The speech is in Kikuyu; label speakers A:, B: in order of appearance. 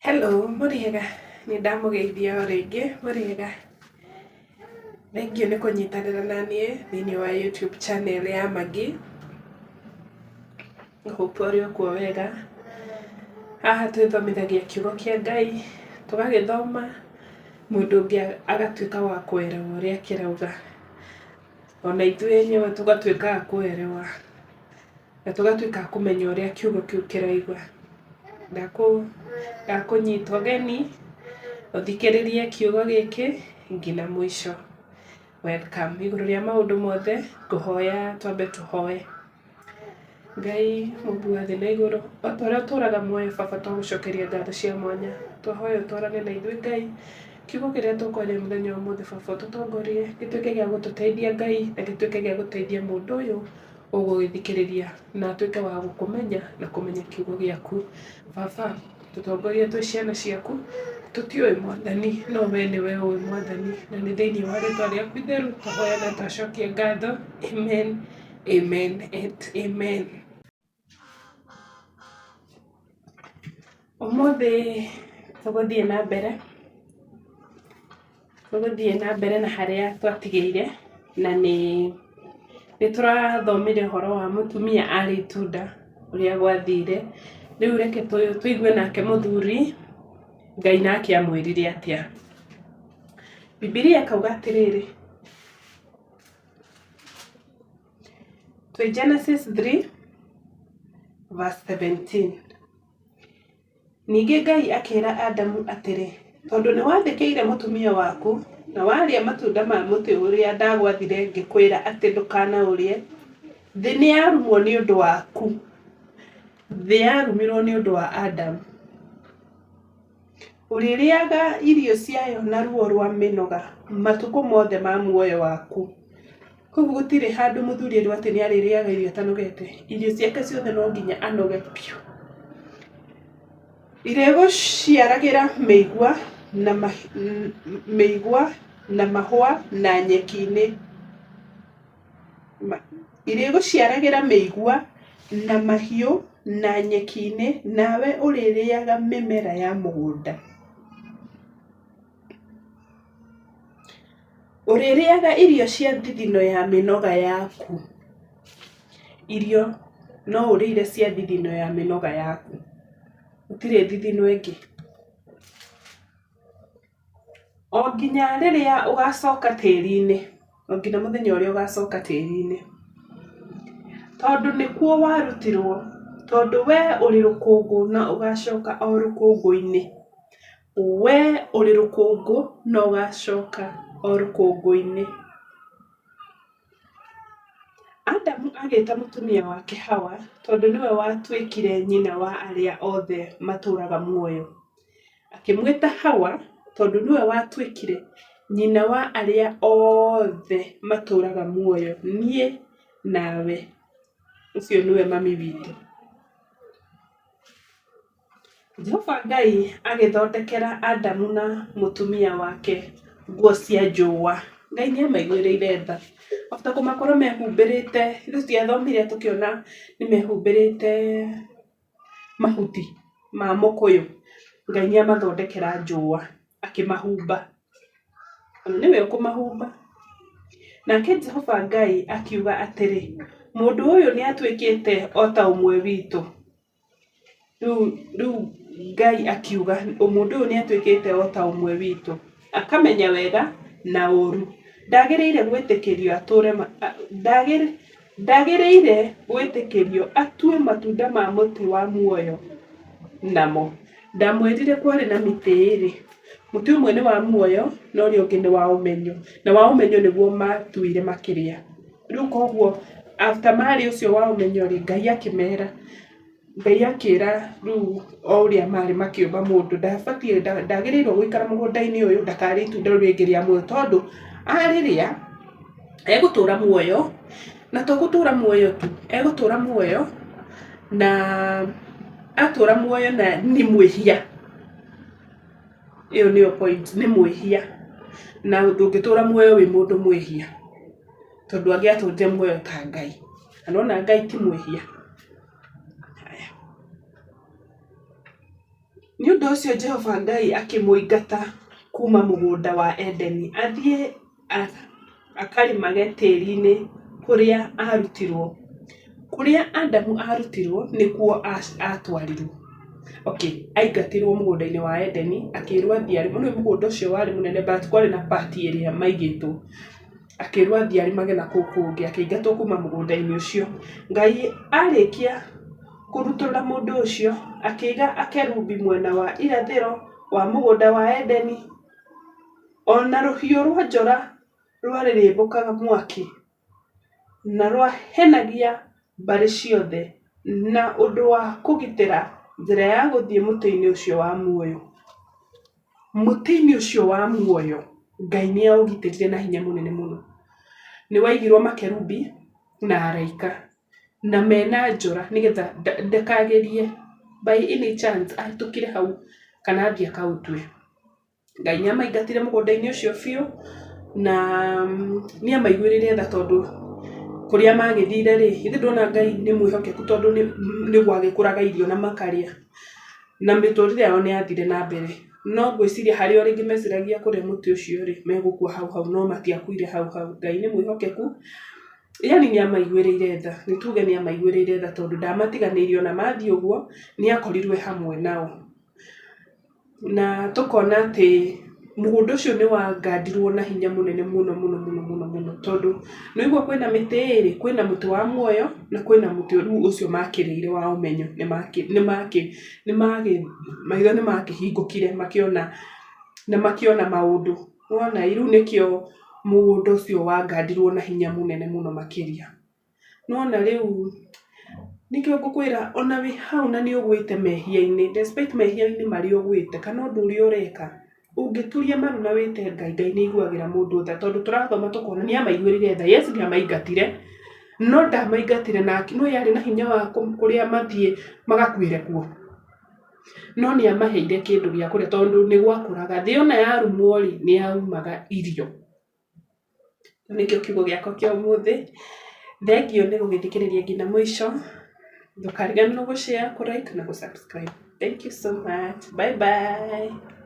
A: Hello, mũrĩega? Nĩ ndamũgeithia o rĩngĩ, mũrĩega? Thengiũ nĩ kũnyitanĩra na niĩ thĩiniĩ wa YouTube channel ya Maggie. Hope ũrĩ o kuo wega. Haha twĩthomithagia kiugo kĩa Ngai, tũgagĩthoma, mũndũ ũngĩ agatuĩka wa kũerewa ũrĩa kĩrauga. Ona ithuĩ enyewe tũgatuĩka a kũerewa. Na tũgatuĩka a kũmenya ũrĩa kiugo kĩu kĩroiga. Ndakũnyita ũgeni ũthikĩrĩrie kiugo gĩkĩ nginya mũico. Welcome. Igũrũ rĩa maũndũ mothe ngũhoya twambe tũhoe. Ngai mũmbi wa thĩ na igũrũ, o ta ũrĩa ũtũraga muoyo baba twagũcokeria ngatho cia mwanya. Twahoya ũtwarane na ithuĩ Ngai, kiugo kĩrĩa tũkwaria mũthenya wa ũmũthĩ baba ũtũtongorie, gĩtuĩke gĩa gũtũteithia Ngai na gĩtuĩke gĩa gũteithia mũndũ ũyũ ũgũgĩthikĩrĩria na atuĩke wa gũkũmenya na kũmenya kiugo gĩaku. Baba, tũtongorie twĩ ciana ciaku, tũtiũĩ Mwathani, no we nĩwe ũĩ Mwathani, na nĩ thĩinĩ wa rĩtwa rĩaku itheru twahoya na twacokia ngatho. Amen, amen and amen. Ũmũthĩ tũgũthiĩ na mbere, tũgũthiĩ na mbere na harĩa twatigĩire, na nĩ nĩtũrathomire ũhoro wa mũtumia arĩ itunda ũrĩa gwathire, rĩu reke tũigue nake mũthuri Ngai nake amwĩrire atĩa. Bibilia ĩkauga atĩrĩrĩ, twĩ Genesis 3 verse 17. Ningĩ Ngai akĩĩra Adamu atĩrĩ, Tondũ nĩ wathĩkĩire mũtumia waku na warĩa matunda ma mũtĩ ũrĩa ndagwathire ngĩkwĩra atĩ ndũkanaũrĩe, thĩ nĩ yarumwo nĩ ũndũ waku. Thĩ yarumirwo nĩ ũndũ wa Adamu. Ũrĩrĩaga irio ciayo na ruo rwa mĩnoga matukũ mothe ma muoyo waku. Koguo gũtirĩ handũ mũthuri erwo atĩ nĩ arĩrĩaga irio atanogete. Irio ciake ciothe no nginya anoge biũ. Irĩgũciaragĩra mĩigua na mĩigua na mahũa na nyeki-inĩ. Irĩgũciaragĩra mĩigua na mahiũ na nyeki-inĩ, nawe ũrĩrĩaga mĩmera ya mũgũnda. Ũrĩrĩaga irio cia thithino ya mĩnoga yaku. Irio no ũrĩire cia thithino ya mĩnoga yaku. Gũtirĩ thithino ĩngĩ. O nginya rĩrĩa ũgacoka tĩri-inĩ, o nginya mũthenya ũrĩa ũgacoka tĩri-inĩ. Tondũ nĩkuo warutirwo, tondũ wee ũrĩ rũkũngũ na ũgacoka o rũkũngũ-inĩ. Wee ũrĩ rũkũngũ na ũgacoka o rũkũngũ-inĩ. Adamu agĩta mũtumia wake Hawa tondũ nĩwe watuĩkire nyina wa arĩa othe matũũraga muoyo. Akĩmwĩta Hawa tondũ nĩwe watuĩkire nyina wa arĩa othe matũũraga muoyo, niĩ nawe. Ũcio nĩwe mami witũ. Jehova Ngai agĩthondekera Adamu na mũtumia wake nguo cia njũa. Ngai nĩ amaiguĩrĩire tha. After kũmakora mehumbĩrĩte, ithuĩ tũtiathomire tũkĩona nĩ mehumbĩrĩte mahuti ma mũkũyũ, Ngai nĩ amathondekera njũa akĩmahumba. Ona nĩwe ũkũmahumba. Nake Jehova Ngai akiuga atĩrĩ, mũndũ ũyũ nĩ atuĩkĩte o ta ũmwe witũ. Rĩu Ngai akiuga mũndũ ũyũ nĩ atuĩkĩte o ta ũmwe witũ, akamenya wega na ũru. Ndagĩrĩire gwĩtĩkĩrio atũre, ndagĩrĩire gwĩtĩkĩrio atue matunda ma mũtĩ wa muoyo namo. Ndamwĩrire kwarĩ na mĩtĩ ĩrĩ, mũtĩ ũmwe nĩ wa muoyo na ũrĩa ũngĩ nĩ wa ũmenyo, na wa ũmenyo nĩguo matuire makĩrĩa. Rĩu koguo after marĩa ũcio wa ũmenyo rĩ, Ngai akĩmera, Ngai akĩra rĩu o ũrĩa marĩ makĩũmba mũndũ ndabatiĩ ndagĩrĩirwo gũikara mũgũnda-inĩ ũyũ ndakarĩe itunda rĩu rĩngĩ rĩa muoyo tondũ arĩrĩa egũtũra muoyo na to gũtũra muoyo tu, egũtũra muoyo na atũra muoyo na nĩ mwĩhia. Ĩyo nĩyo point, nĩ mwĩhia na ndũngĩtũra muoyo wĩ mũndũ mwĩhia tondũ angĩatũrire muoyo ta Ngai, na nĩwona Ngai ti mwĩhia. Nĩ ũndũ ũcio Jehova Ngai akĩmũingata kuuma mũgũnda wa Edeni athiĩ akarĩmage tĩri-inĩ kũrĩa aarutirũo. Kũrĩa Adamu aarutirũo nĩkuo aatwarirũo. Okay, aingatirwo mũgũnda-inĩ wa Edeni akĩrwo athiĩ arĩme. Nĩ ũĩ mũgũnda ũcio warĩ mũnene but kwarĩ na part ĩrĩa maigĩtwo. Akĩrwo athiĩ arĩmage na kũu kũngĩ, akĩingatwo kuma mũgũnda-inĩ ũcio. Ngai arĩkia kũrutũrũra mũndũ ũcio, akĩiga akerubi mwena wa irathĩro wa mũgũnda wa Edeni, o na rũhiũ rwa njora rwarĩrĩmbũkaga mwaki, na rwahenagia mbarĩ ciothe na ũndũ wa kũgitĩra njĩra ya gũthiĩ mũtĩ-inĩ ũcio wa muoyo. Mũtĩ-inĩ ũcio wa muoyo, Ngai nĩ aũgitĩrire na hinya mũnene mũno. Nĩ waigirwo makerubi na araika na mena njora nĩgetha ndakagerie by any chance ahĩtũkĩre hau kana athiĩ akaũtue. Ngai nĩ amaingatire mũgũnda-inĩ ũcio biũ na nĩ amaiguĩrĩire tha tondũ kũrĩa magĩthire rĩ, githĩ ndũrona Ngai nĩ mwĩhokeku tondũ nĩ gwagĩkũraga irio na makarĩa. Na mĩtũrĩre yao nĩ yathire na mbere. No ngwĩciria harĩa o rĩngĩ meciragia kũrĩa mũtĩ ũcio rĩ, megũkua hau hau no matiakuire hau hau. Ngai nĩ mwĩhokeku, yaani nĩ amaiguĩrĩire tha, nĩ tuge nĩ amaiguĩrĩire tha tondũ ndamatiganĩirie ona mathiĩ ũguo, nĩ akorirwo e hamwe nao. Na tũkona atĩ mũgũnda ũcio nĩ wangandirwo na hinya mũnene mũno mũno mũno mũno mũno tondũ nĩ waigua kwĩna mĩtĩ ĩrĩ, kwĩna mũtĩ wa muoyo na kwĩna mũtĩ rĩu ũcio makĩrĩire wa ũmenyo. Maitho nĩ makĩhingũkire makĩona na makĩona maũndũ. Nĩ wona rĩu nĩkĩo mũgũnda ũcio wangandirwo na hinya mũnene mũno makĩria. Nĩwona rĩu nĩkĩo ngũkwĩra ona wĩ hau na nĩ ũgwĩte mehia-inĩ, despite mehia-inĩ marĩa ũgwĩte kana ũndũ ũrĩa ũreka, ũngĩturia maru na wĩte Ngai, Ngai nĩ aiguagĩra mũndũ tha tondũ tũrathoma tũkona nĩ amaiguĩrĩire tha. Yes nĩ amaingatire, no ndamaingatire na nĩũĩ arĩ na hinya wa kũrĩa mathiĩ magakuĩre kuo. No nĩ amaheire kĩndũ gĩa kũrĩa tondũ nĩ gwakũraga. Thĩ ona yarumwo rĩ, nĩ yaumaga irio. Nĩkĩo kiugo gĩakwa kĩa ũmũthĩ, thengiũ nĩ gũgĩthikĩrĩria nginya mũico, ndũkariganĩrwo gũ share, kũ like na gũ subscribe. Thank you so much. Bye bye.